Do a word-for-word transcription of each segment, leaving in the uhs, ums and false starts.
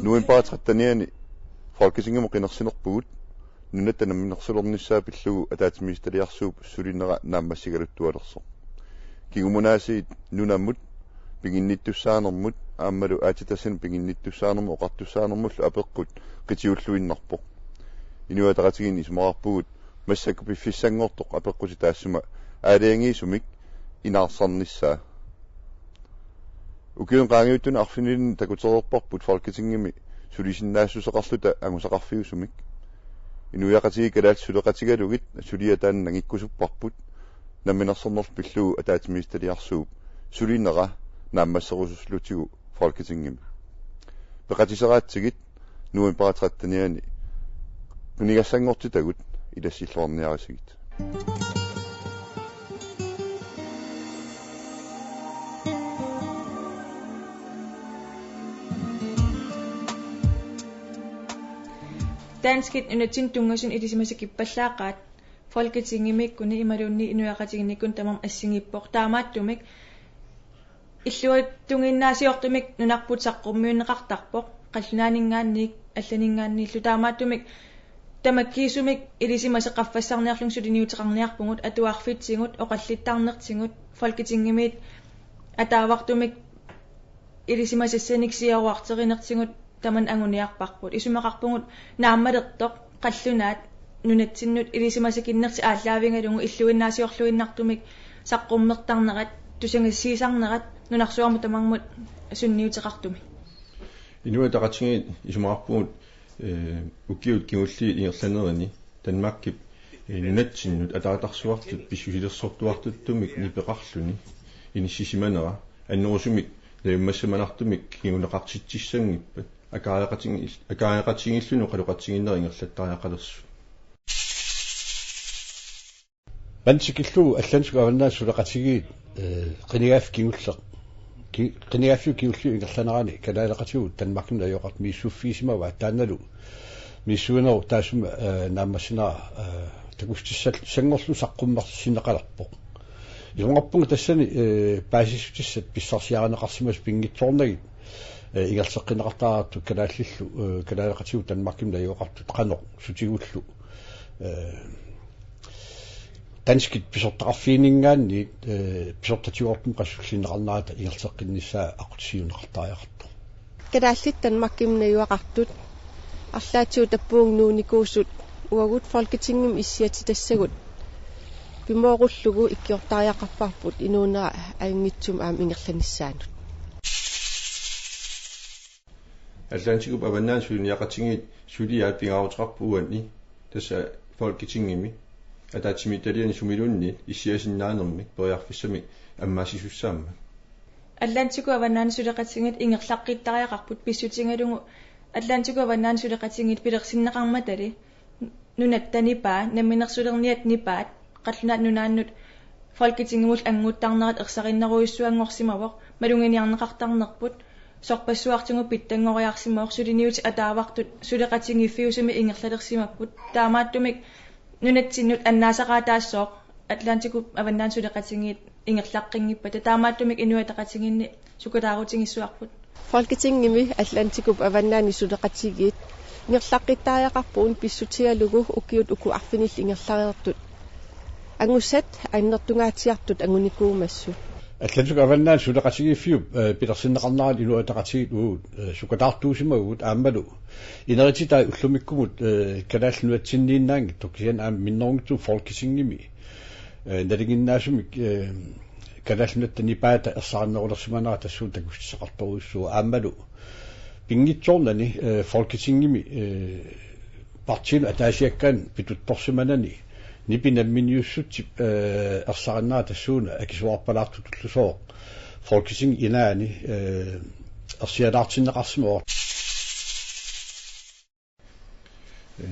November trettenianni Folketingimut qinersinerpugut nunatta namminersulernissaa pillugu ataatsimiititaliarsuup sulinera naammassigaluttualersoq. Kingumunaassiit nunamut piginnittussaanermut aammalu aatsitassanut piginnittussaanermut oqartussaanermullu apeqqut qitiulluinnarpoq. Inuit Ataqatigiinni isumaqarpugut massakkut piffissanngortoq apeqqutit taassuma aalajangiisumik inaarsarnissaa. Ukiuni qaangiuttuni arfinilinni takutereerparput Folketingimi sulisinnaassuseqarluta angusaqarfiusumik. Inuiaqatigiit kalaallit suleqatigalugit suliat taanna nangikkusupparput namminersornerlu pillugu ataatsimiititaliarsuup sulinera naammasserusullutigu Folketingimi. Peqatiseraatsigit november trettenianni qinigassanngortitagut ilassilluarniarisigit. Danskit nunatsinni tunngasunut ilisimasakippallaaqaat Folketingimiikkuni imaluunniit inuiaqatigiinnikkuni tamarmi assigiippoq. Taamaattumik illuatungiinnaasiortumik nunarput saqqummiunneqartarpoq, qallunaaninngaanniit allaninngaanniillu. Taamaattumik tamakkiisumik ilisimasat qaffassarniarlugit suliniuteqarniarpugut, atuarfitsigut, oqallittarnertigut, Folketingimiit ataavartumik ilisimasassanik siaruarterinertigut tamanna anguniarparput. Isumaqarpugut naammalertoq qallunaat nunatsinnut ilisimasakinnertik aallaavigalugu illuinnaasiorluinnartumik saqqummertarnerat, tusagassiisarnerat nunarsuarmut tamarmut sunniuteqartumik. Inuit Ataqatigiit isumaqarpugut, eh, ukiut kingulliit ingerlanerini Danmarkip, eh, nunatsinnut ataatarsuartut pissusilersortuartuttumik nipeqarluni inissisimanera annerusumik najummassimanartumik kinguneqartitsissanngippat, akaareqatigil-, akaareqatigiilluni oqaloqatigiinnerat ingerlattariaqalersut. Maanna tikillugu Atlantikkut Avannaani Suleqatigiit, eh, qinigaaffik kingulleq. Ki-, qinigaaffik kingulliup ingerlanerani kalaaleqatigut Danmarkimut najugaqartut misissuiffigisimavaat, taannalu misissuinerup taassuma, eh, naammassinera, eh, takussutissat sanngorlu saqqummersinneqalerpoq. Isumaqarpunga tassani, eh, paasissutissat pissarsiarineqarsimasut pinngitsoornagit, eh, ingerlaqqinneqartariaqartut kalaallillu, eh, kalaaleqatigut Danmarkimut najugaqartut qanoq sutigullu, eh, danskit pisortaqarfiginninngaanniit, eh, pisortatigoortumik qassullinneqarnerata ingerlaqqinnissaa aqqutissiuunneqartariaqartoq. Kalaallit Danmarkimut najugaqartut arlaatigut tappugut nuunnikuusut uagut Folketingimi issiatitassagut pimoorullugu ikiortariaqarparput inuunera ajunngitsumik aamma ingerlanissaanut. Atlantikkut Avannaani suliniaqatigiit suliaat pingaaruteqarput uani, tassa Folketingimi ataatsimiititaliani sumiluunniit issiasinnaanermik periarfissamik ammaassisussaammat. Atlantikkut Avannaani Suleqatigiit ingerlaqqittariaqarput pissutigalugu Atlantikkut Avannaani Suleqatigiit pilersinneqarmatali nunatta nipaa, namminersulerniat nipaat, Qallunaat Nunaannut Folketingimut annguttarnerat ersarinnerujussuanngorsimavoq, maluginiarneqartarnerput sorpassuartigut pitsanngoriarsimavoq, suliniutit ataavartut suleqatigiiffiusumik ingerlalersimapput. Taamaattumik nunatsinnut annaasaqaataassooq Atlantikkut Avannaani Suleqatigiit ingerlaqqinngippat, taamaattumik Inuit Ataqatigiinni sukataarutigissavarput. Folketingimi Atlantikkut Avannaani Suleqatigiit ingerlaqqittariaqarpugut pissutigalugu ukiut uku arfinillit ingerlareersut angusat annertungaatsiartut angunikuumassuk. Atlantikkut Avannaani Suleqatigiiffiup, eh, pilersinneqarnerani Inuit Ataqatigiit uagut, eh, sukataartuusimavugut aammalu inerititai ullumikkumut, eh, Kalaallit Nunatsinniinnaanngitsoq kisianni aamma minnerunngitsumik Folketingimi, eh, nalinginnaasumik, eh, Kalaallit Nunatta nipaata ersarinnerulersimanera tassuuna takussutissaqartorujussuuvoq aammalu pinngitsoornani, eh, Folketingimi, eh, partiinut ataasiakkaanut pituttorsimanani nipi namminiussutsip, eh, ersarinneraa tassuuna akisuarpalaartutullusooq Folketingip ilaani, eh, ersialaartinneqarsimavoq.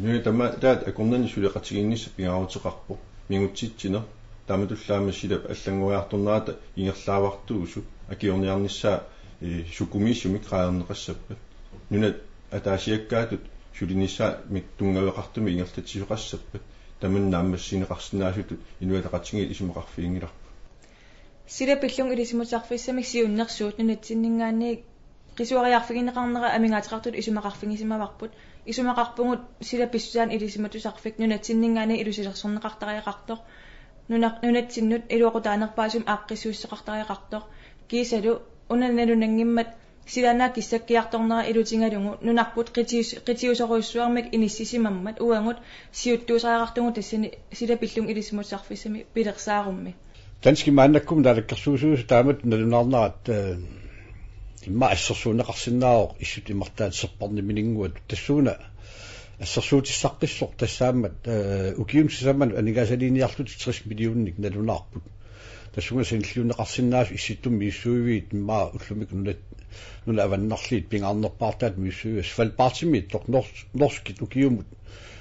Nunat tamataat akornanni suleqatigiinnissaq pingaaruteqarpoq mingutsitsineq, taamatullaammi silap allanngoriartornerata ingerlaavartuusoq akiorniarnissaa, eh, sukumiisumik qaangerneqassappat. Nunat ataasiakkaatut sulinissaannik tunngaveqartumik ingerlatsisoqassappat. Tamanna naammassineqarsinnaasutut Inuit Ataqatigiit isumaqarfiginngilarput. Sila pillugu ilisimasarfissamik siunnersuut nunatsinninngaanniit Qisuariarfigineqarnera amigaateqartutut isumaqarfigisimavarput. Isumaqarpugut sila pissutsit ilisimatusarfik nunatsinninngaanniit ilusilersorneqartariaqartoq. Nuna-, nunatsinnut iluaqutaanerpaasumik aaqqissuusseqartariaqartoq. Kiisalu una nalunanngimmat silaannaap kissakkiartornera ilutigalugu nunarput qitius-, qitiusorujussuarmik inissisimammat uagut siuttuusariaqartugut tassani sila pillugu ilisimatusarfissamik pilersaarummi. Danskit maannakkumut naalakkersuisuusut taamatut nalunaarnerat, eh, immaqa assersuunneqarsinnaavoq Issitut imartaat serparnimininnguatut, tassuuna assersuutissaqqissoq tassaammat, eh, ukiunut sisamanut aningaasaliiniarlutik tres millioninik nalunaarput. Tassunga sanilliunneqarsinnaasut Issittumi misissuiviit immaqa ullumikkut nunat, nunat avannarliit pingaarnerpaartaat misissuiviit Svalbardimiittoq nors-, norskit ukiumut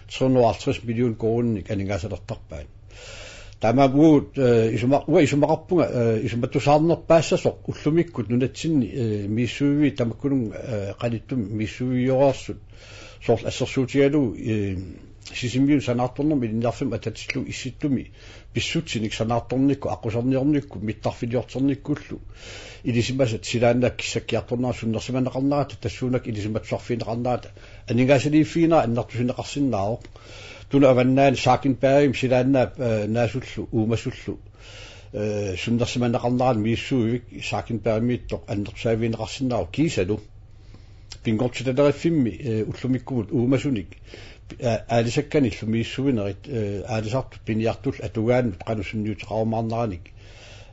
tre hundrede og halvtreds million koruuninik aningaasalertarpaat. Taamaammat uagut, eh, isuma-, uanga isumaqarpunga, eh, isumatusaarnerpaassasoq ullumikkut nunatsinni, eh, misissuiviit tamakkununnga, eh, qanittumi misissuiviuareersut soorlu assersuutigalugu, eh, Sisimiuni sanaartornermut ilinniarfimmi atatillugu Issittumi pissutsinik sanaartornikkut aqqusernittornikkut mittarfiliorternikkullu ilisimasat silaannaap kissakkiartornerata sunnersimaneqarnerata tassuunakkut ilisimatusarfigineqarnerata aningaasaliiffiginera annertusineqarsinnaavoq. Tuna avannaani Sakenbergimi silaannaap, eh, naasullu uumasullu, eh, sunnersimaneqarnerata misissuivik Sakenbergimiittoq annertusaavigineqarsinnaavoq kiisalu. Pinngortitaleriffimmi, eh, ullumikkumut uumasunik, eh, aalisakkanillu misissuinerit, eh, aalisartut piniartullu atugaannut qanoq sunniuteqarumaarneranik,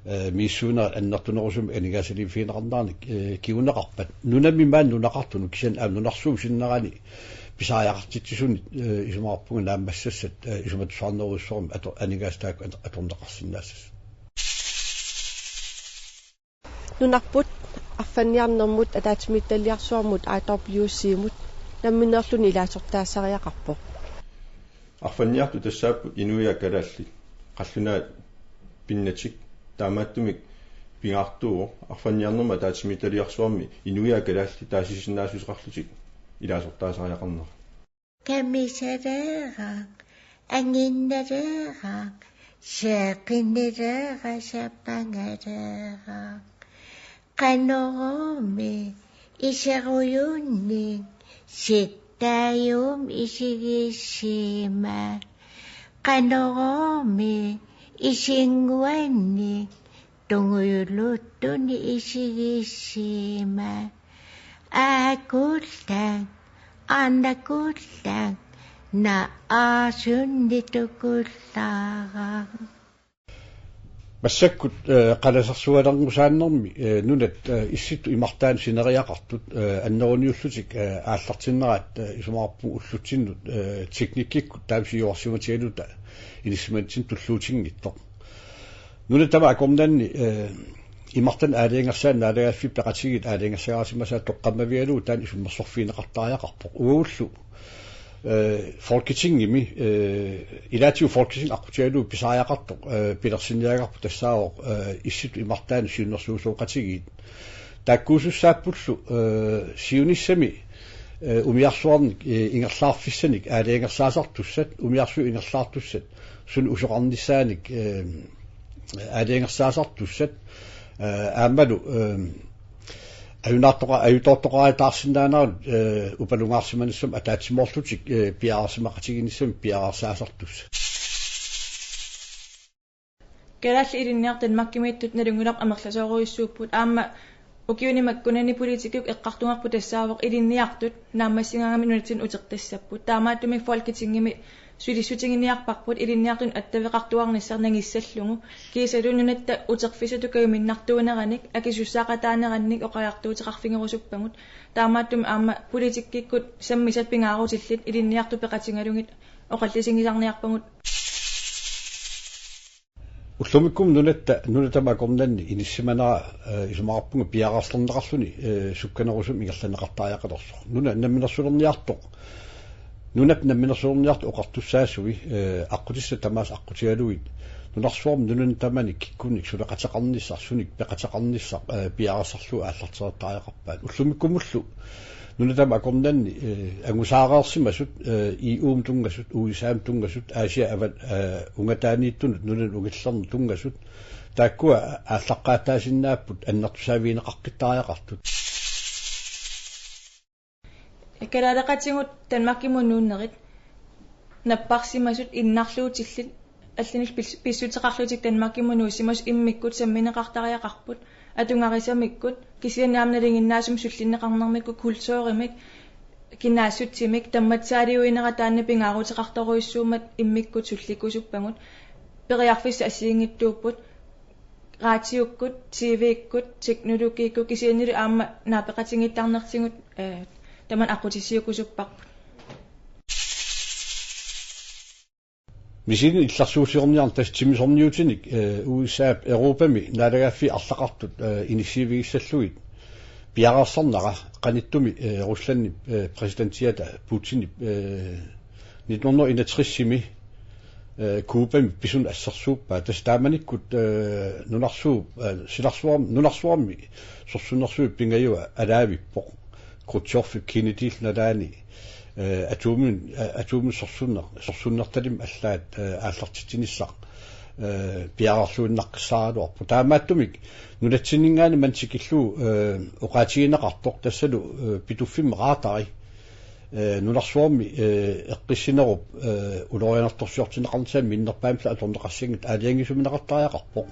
eh, misissuinerit annertunerusumik aningaasaliiffigineqarneranik, eh, kinguneqarpat. Nunami maani nunaqartunut kisianni aamma nunarsuup sinnerani pisariaqartitsisuni, eh, isumaqarpunga naammassassat, eh, isumatusaarnerujussuarmik ato-, aningaasat taakku ato-, atorneqarsinnaassasoq. Nunarput arfanniarnermut ataatsimiititaliarsuarmut I W C-mut nammineerluni ilaasortaassariaqarpoq. Arfanniartut tassaapput inuiaat kalaallit, qallunaat pinnatik, taamaattumik pingaartuuvoq arfanniarnermut ataatsimiititaliarsuarmi inuiaat kalaallit taasisinnaassuseqarlutik ilaasortaasariaqarnera. Kamisaleeraq, anginnaleeraq, seeqinnileeraq, sapangaleeraq. Qanorooq iserujunnik sittaajumik isigissima. Qanorooq isinnguannik tungujuluttunik isigissima. Aakullat, arnakullat, naarsunnik tukullaaraq. Massakkut, eh, qalasersualernusaannermi, eh, nunat, eh, Issittut imartaanut sineriaqartut, eh, anneruniullutik, eh, aallartinnerat, eh, isumaqarpunga ullutsinnut, eh, teknikkikkut taama siuarsimatigaluta inissimanitsinni tulluutinngitsoq. Nunat tamaat akornanni, eh, imartanik aalajangersaannik naalagaaffiit peqatigiit aalajangersaarisimasaat toqqammavigalugu taanna isummersorfigineqartariaqarpoq. Uagullu, eh, Folketingimi, eh, ilaatigut Folketing aqqutigalugu pisariaqartoq, eh, pilersinniagarput tassaavoq, eh, Issittut imartaanut siunnersuisoqatigiit. Taakkuusussaappullu, eh, siunissami, eh, umiarsuarnik, eh, ingerlaarfissanik aalajangersaasartussat, umiarsuit ingerlaartussat, suna usoqarnissaanik, eh, aalajangersaasartussat, eh, aammalu, eh, ajunaartoqa-, ajutoortoqartaarsinnaanerat, eh, upalungaarsimanissamut ataatsimoorlutik, eh, piareersimaqatigiinnissamik piareersaasartussat. Kalaallit Ilinniartut Danmarkimiittut nalunngilarput amerlasoorujussuupput aamma ukiuni makkunani politikikkut eqqartugarput tassaavoq ilinniartut naammassigaangamik nunatsinnut utertassapput. Taamaattumik Folketingimi sulissutiginiarparput ilinniartunut attaveqartuarnissaq nangissallugu. Kiisalu nunatta uterfissatut kajuminnartuuneranik akisussaaqataanerannik oqariartuuteqarfigerusuppagut. Taamaattumik aamma politikkikkut sammisat pingaarutillit ilinniartut peqatigalugit oqallisigisarniarpagut. Ullumikkumut nunatta, nunat tamaat akornanni inissimanera, eh, isumaqarpunga piareersarneqarluni, eh, sukkanerusumik ingerlanneqartariaqalersoq. Nuna namminersulerniartoq, nunap namminersulerniartoq oqartussaasui, eh, aqqutissat tamaasa aqqutigalugit nunarsuarmi nunani tamani kikkunnit suleqateqarnissaq, sunik peqateqarnissaq, eh, piareersarlugu aallartereertariaqarpaat. Ullumikkumullu nunat tamaat akornanni, eh, angusaareersimasut, eh, E U-mut tunngasut, U S A-mut tunngasut, Aasiaat avat, eh, ungataaniittunut nunanut ungallernut tunngasut, taakkua aallaqqaataasinnaapput annertusaavigineqaqqittariaqartut. Kalaaleqatigut Danmarkimut nuunnerit napparsimasut innarluutillit allanillu pis- pissuteqarlutik Danmarkimut nuussimasut immikkut sammineqartariaqarput atugarisaminnik, kisianni aamma nalinginnaasumik sullinneqarnermikkut kulturimik, kinaassutsimik tammatsaaliuinera taanna pingaaruteqartorujussuummat immikkut sullikkusuppagut, periarfissat assigiinngitsuupput, raatiukkut, T V-kkut, teknologiikkut, kisiannili aamma naapeqatigiittarnertigut, eh, tamanna aqqutissiuukkusupparput. Misilinni illersuusiorniarneq tassa timmisniutinik, eh, U S A-p Europami naalagaaffiit arlaqartut, eh, inissiivigissallugit piareersarnera qanittumi, eh, Ruslandip, eh, præsidentiata Putinip, eh, nitten hundrede enogtresimi, eh, Cubami pisunut assersuuppaa. Tassa taamanikkut, eh, nunarsuup, eh, silarsuarm-, nunarsuarmi sorsunnersuit pingajua alaavippoq. Khrushchevip Kennedyllu nalaani, eh, atumin, eh, atumin sorsunner-, sorsunnertalimmi allaat, eh, aallartitsinissaq, eh, piareerluinnaqqissaaraluarpoq. Taamaattumik nunatsinninngaanniit manna tikillugu, eh, oqaatigineqartoq tassalu, eh, Pituffimmi radari, eh, nunarsuarmi, eh, eqqissinerup, eh, ulorianartorsiortinneqarnissaa minnerpaamillu atorneqassanngitsoq aalajangiisuuneqartariaqarpoq.